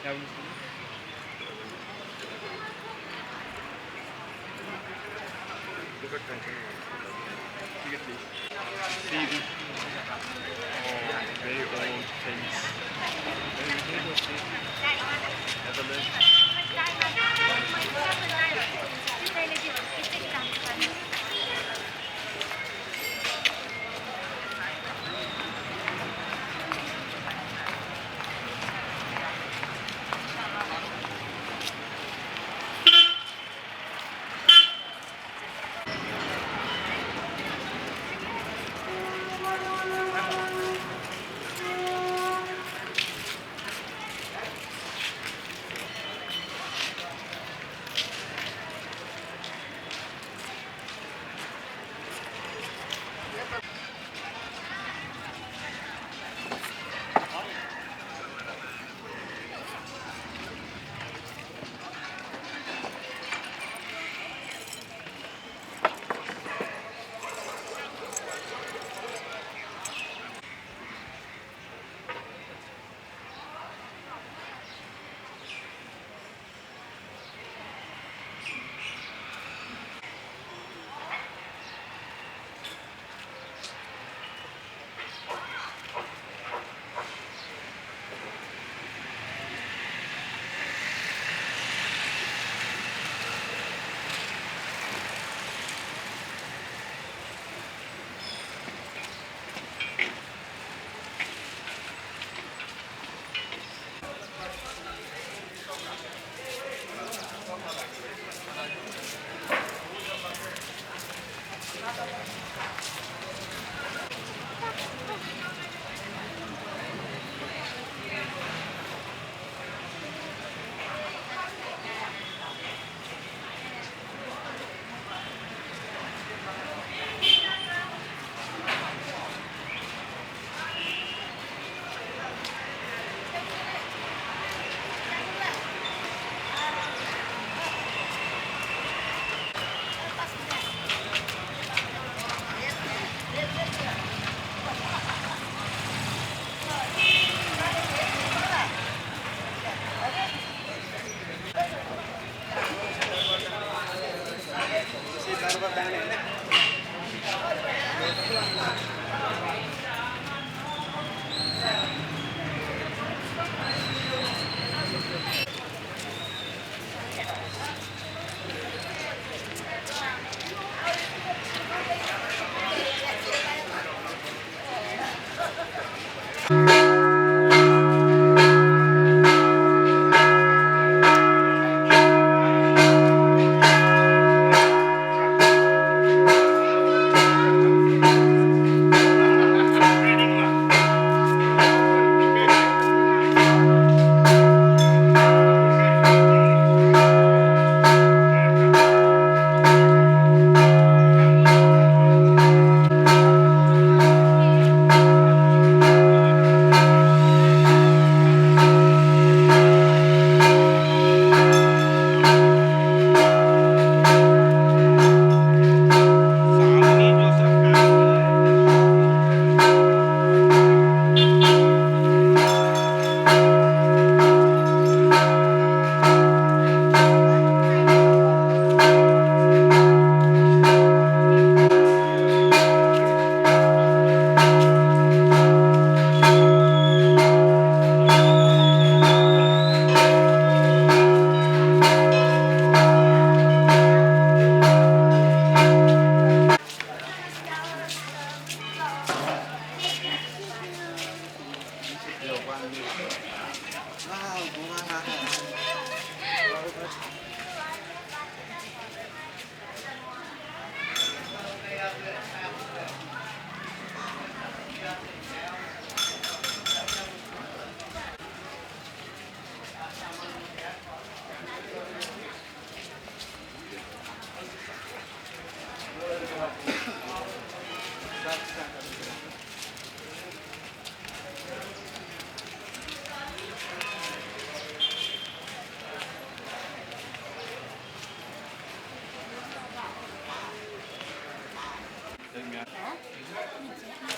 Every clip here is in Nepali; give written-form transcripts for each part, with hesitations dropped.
Very old things.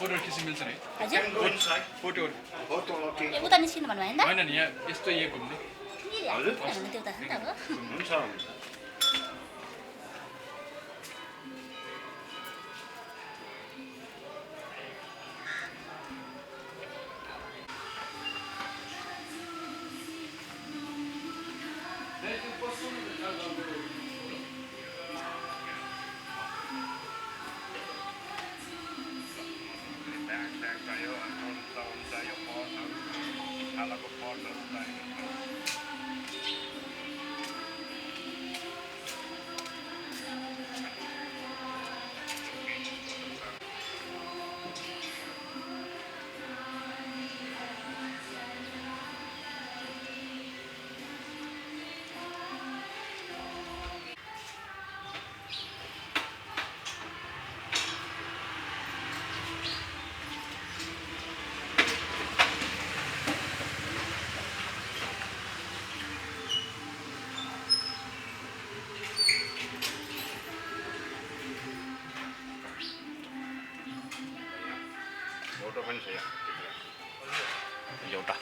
फोटो खिच्न मिल्छ नि हजुर फोटो ए उता निस्किनु भन्नु भएन त होइन नि यहाँ यस्तो घुम्ने हजुर किनभने त्यो त खान्छ अब हुन्छ फोटो पनि छ एउटा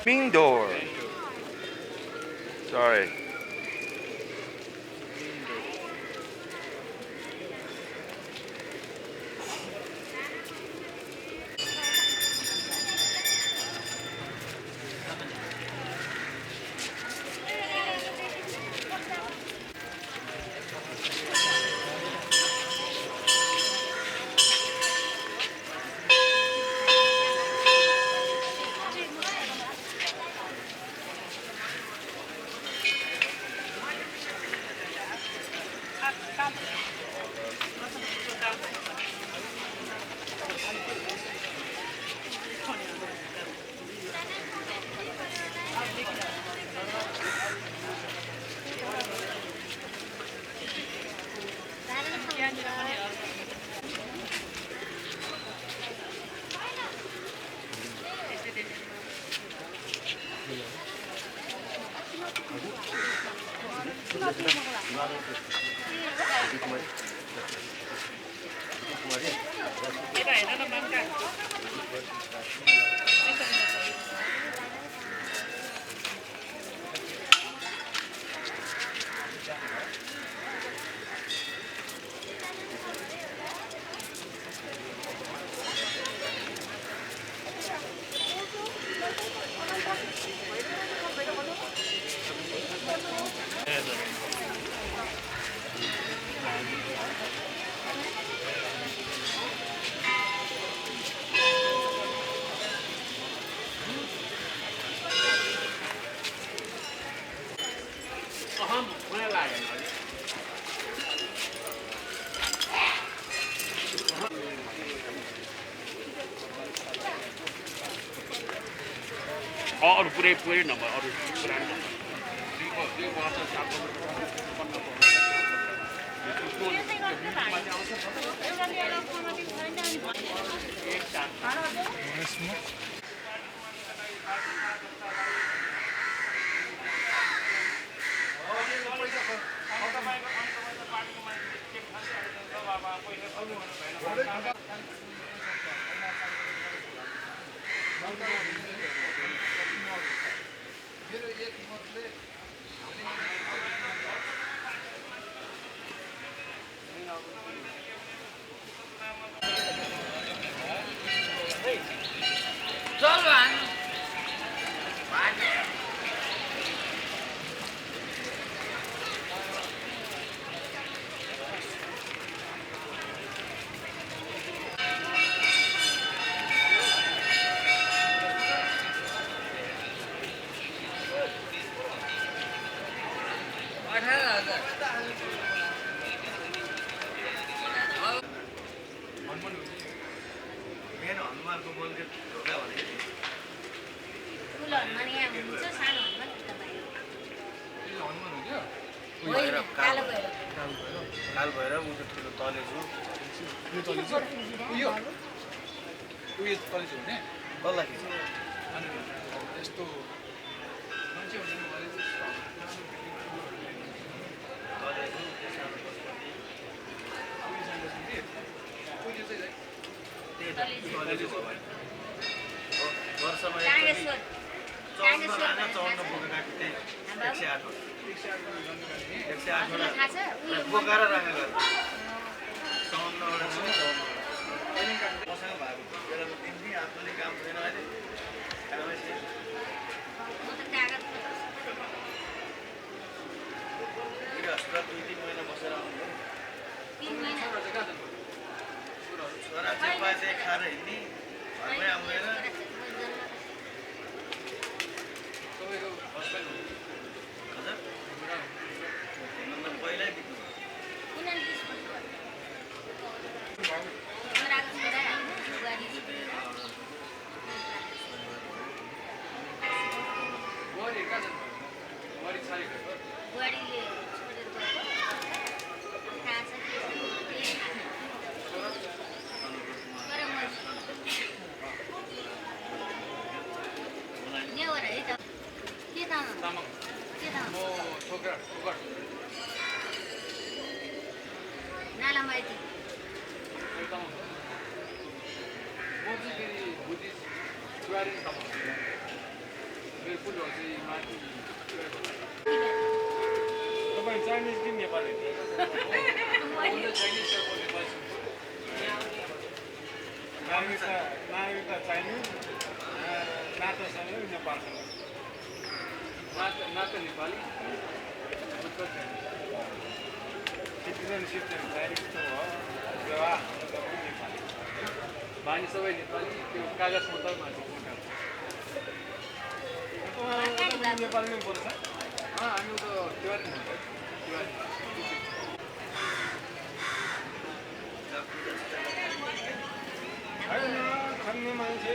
Swing door. Sorry. अरू पुरै नभए अरू पुरानो हनुमान यहाँ हुन्छ सानो हनुमान उता बाहिर यो हनुमान हो क्या होइन कालो भैरव काल भएर ऊ त ठुलो तलेजु यो तले चाहिँ उयो उयो तले चाहिँ हुने कसलाई खिच्छ अनि यस्तो मान्छे हुँदैन भने तलेजु तलेजु भयो वर्षमा कागेश्वर 54 आना 54 बोकेका थिए 108 108 हजुरलाई थाहा छ उयो बोकाएर राखेको 54 वटा छ 54 मसँग भएको बेला त 3 दिन आफूले काम छैन अहिले कामै छैन म त कागज मेरो अस्पताल 2-3 महिना बसेर आउनु 3 महिना छोरा चाहिँ पाए खाएर हिँड्ने घरमै आउँदैन तपाईँको हस्बेन्ड हो हजुर भन्दा पहिल्यै बित्नु 29 वर्ष छोराको छोरा होइन बुहारी बुहारी कहाँ जानु बुहारी छाडेको हो बुहारीले छोडेर गएको थाहा छ त्यही थाहा तर म नेवर है त के तामाङ तामाङ के तामाङ म छोकरा छोकर नाला माइती यो तामाङ हो म चाहिँ फेरि बुद्धिस्ट बुहारी तामाङ मेरो फुलहरू चाहिँ माथि तपाईँ चाइनिज कि नेपाली चाइनिज नेपाली नागरिकता चाइनिज नातासँग नेपालसँग नाता नेपाली सिटिजनसिप चाहिँ चाइनिज त हो विवाह नेपाली बानी सबै नेपाली त्यो कागज मात्रै माथि तपाईँ नेपाली नै पर्छ हामी त तिवारी हुन्छ तिवारी होइन खन्ने मान्छे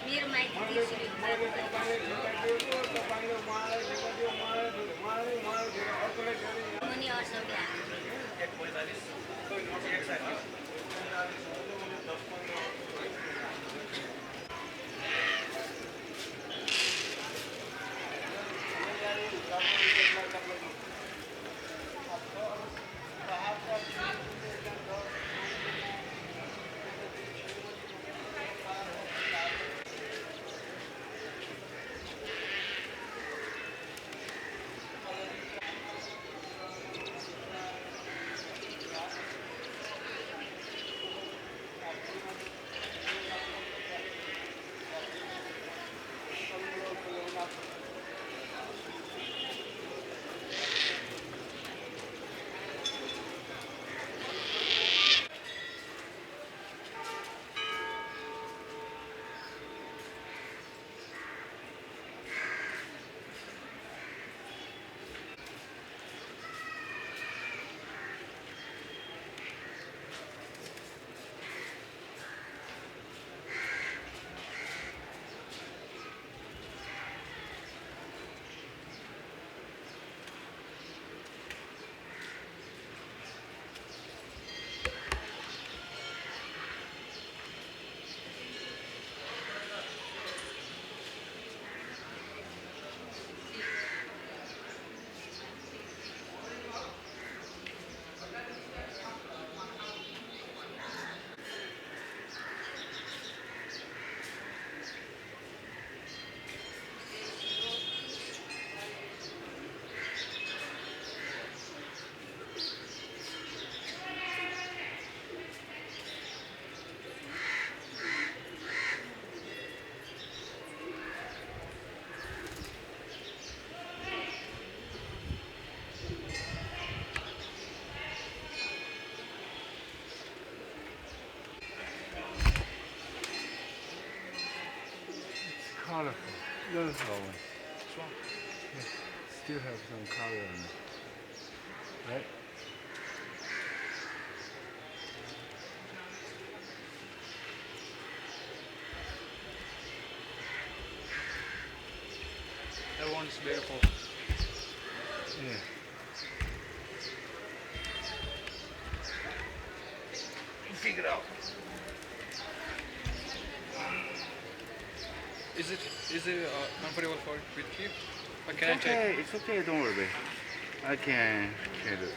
मेरो माइती मैले त्यसरी तपाईँले ठिकाइदिएको तपाईँले उहाँलाई ठिकाइदियो उहाँलाई दिएर अर्कोलाई गरे मुनि असभ्य colorful. Those are ones. Still have some color in it. Right? Take it out. Is it comfortable for with you? Or can I It's take? okay. It's okay. Don't worry. I can carry it.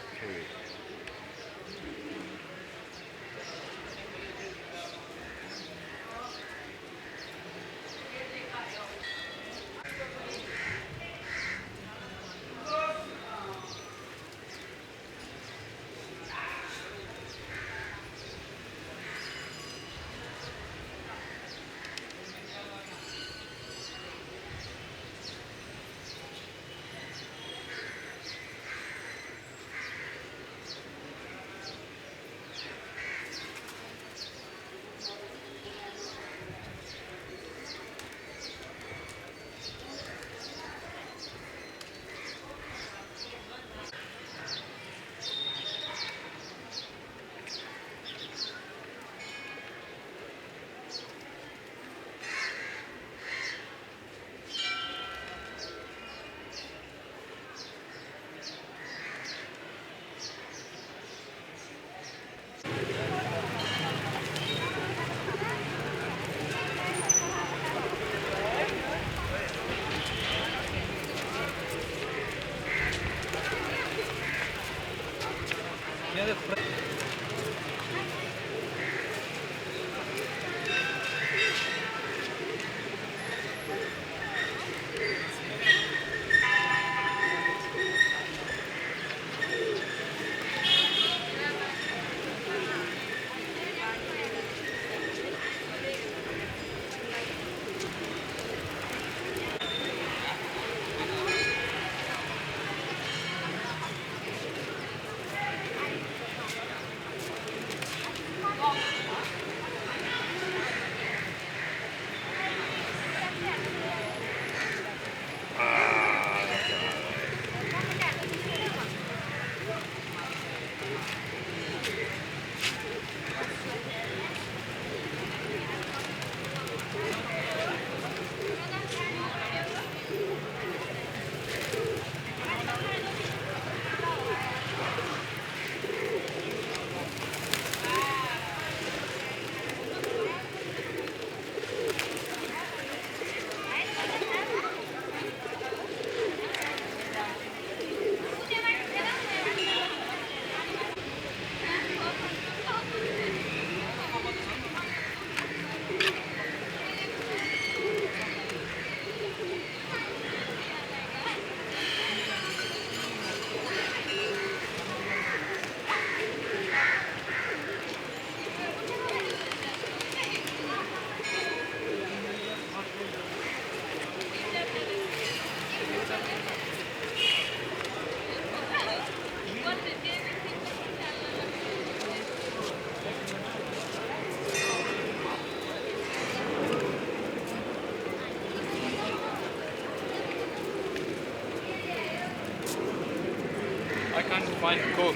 I can't find Coke.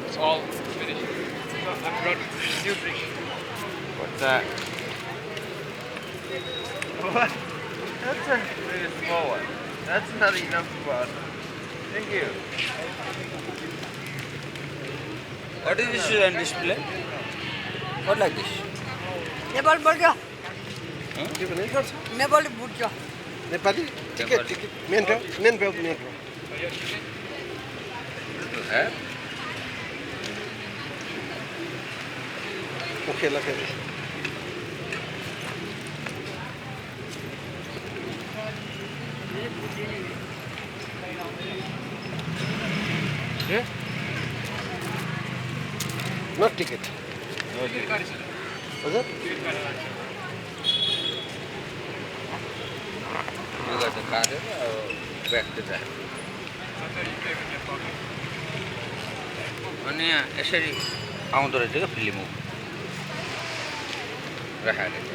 It's all finished. So I brought new drink. What's that? What? That's a really small one. That's not enough for us. Thank you. What is this on display? What like this? Nepal बोल्छ के भने गर्छ नेपाली बुझ्छ नेपाली टिकट मेन ठाउँ Eh? ओके ल फेरि Yeah? नट टिकट हजुर You got the card or back to that? अनि यहाँ यसरी आउँदो रहेछ क्या फिल्म राखेर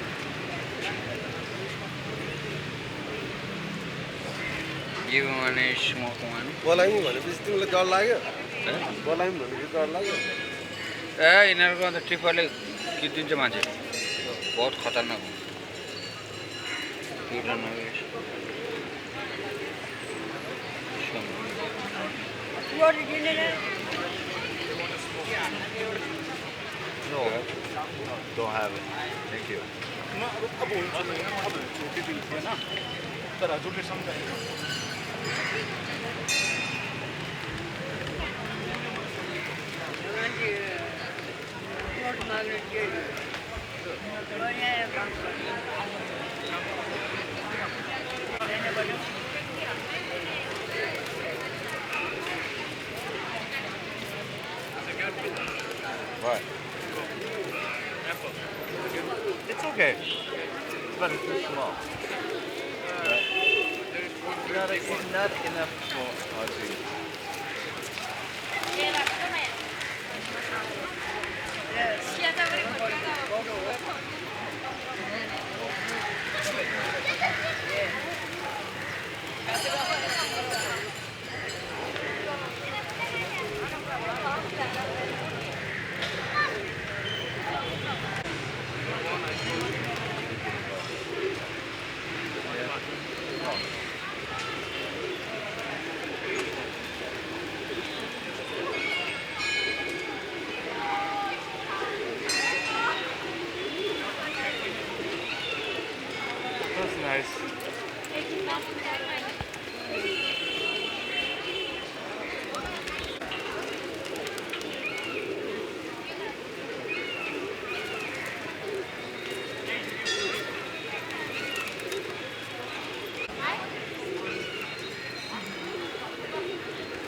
You want to smoke one? बोलायौँ भनेपछि तिमीलाई डर लाग्यो बोलायौँ भनेपछि डर लाग्यो ए यिनीहरूको अन्त ट्रिपरले किनिदिन्छ मान्छे बहुत खतरनाक हुन्छ योरी दिने No. Don't have it. Thank you. अब हुन्छ नि अब छुट्टी दिन थिएन तर हजुरले सम्झाएन नोट माग्नु के काम What? It's okay. But it's too small. Right? Not enough for Audrey. That's nice.